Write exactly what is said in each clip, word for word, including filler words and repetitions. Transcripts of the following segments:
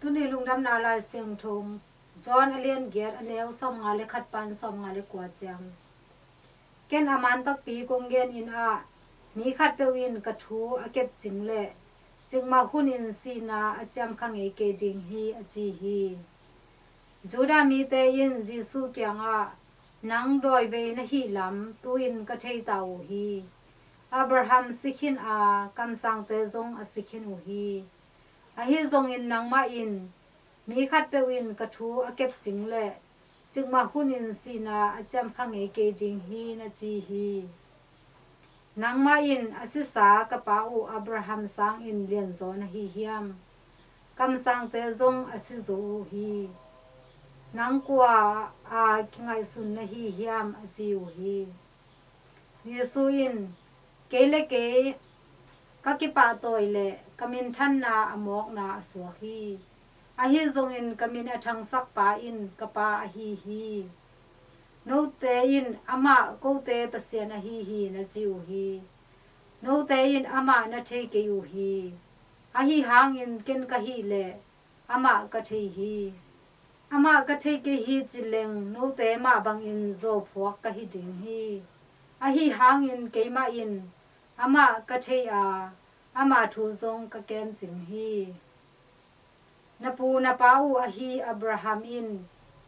Tuni lungdamna Lai Siangtho, John a lian giat, a neu sawmnga le khat pan sawmnga le kua ciang. Ken a man takpi kong gen in ah, mi khatpeuh in ka thu a kepcing leh, cikmah hunin sihna a ciam kha ngei kei ding hi, a ci hi. Judah mite in Jesuh kiangah, nang dawivei na hih lam tu-in ka thei ta uh hi. Abraham si khin a, kamsangte zong a si khin uh hi. Ahi zongin nangmah in, mi khatpeuh in ka thu a kepcing leh, cikmah hunin sihna a ciam kha ngei kei ding hi, na ci hi. Nangmah in a sisa ka pa uh Abraham sangin lianzaw na hi hiam? Kamsangte zong a si zo uh hi. Nang kua a kingaihsun na hi hiam, a ci uh hi. Jesuh in, kei le kei ka kipahtawi leh ka minthanna a mawkna a suak hi. Ahi zongin ka min a thangsak pa in ka pa ahi hi. Note in amah kote Pasian ahi hi, na ci uh hi. Note in amah na thei kei uh hi. Ahi hangin ken ka hih leh amah ka thei hi. Amah ka thei kei hi ci leng note mah bangin zawphuak ka hi ding hi. Ahi hangin keimah in amah ka thei a, ama thu zong ka kemcing hi. Na pu na pa uh ahi Abraham in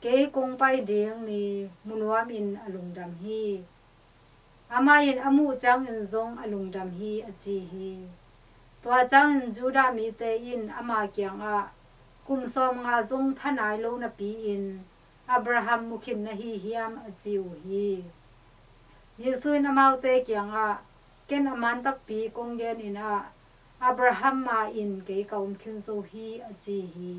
kei kong pai ding ni mu nuamin a lungdam hi. Amah in a muh ciangin zong a lungdam hi, a ci hi. Tua ciangin Judah mite in ama kiangah, kum sawmnga zong pha nai lo napi-in Abraham mu khin na hi hiam, a ci uh hi. Jesuh in amaute kiangah, ken a man takpi kong gen in ah, Abraham ma-in kei ka om khin zo hi, a ci hi.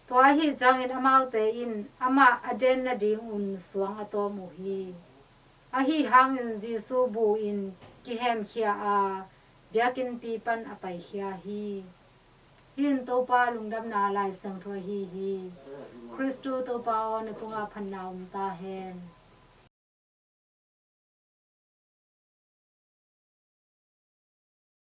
Tua ahih ciangin amaute in amah a den nadingun suang a tawm uh hi. Ahi hangin Jesuh bu-in kihemkhia a, biakinnpi pan a paikhia hi. Hih in Topa lungdamna Lai Siangtho ahi hi. Khristu Topa aw, na tungah phatna om ta hen.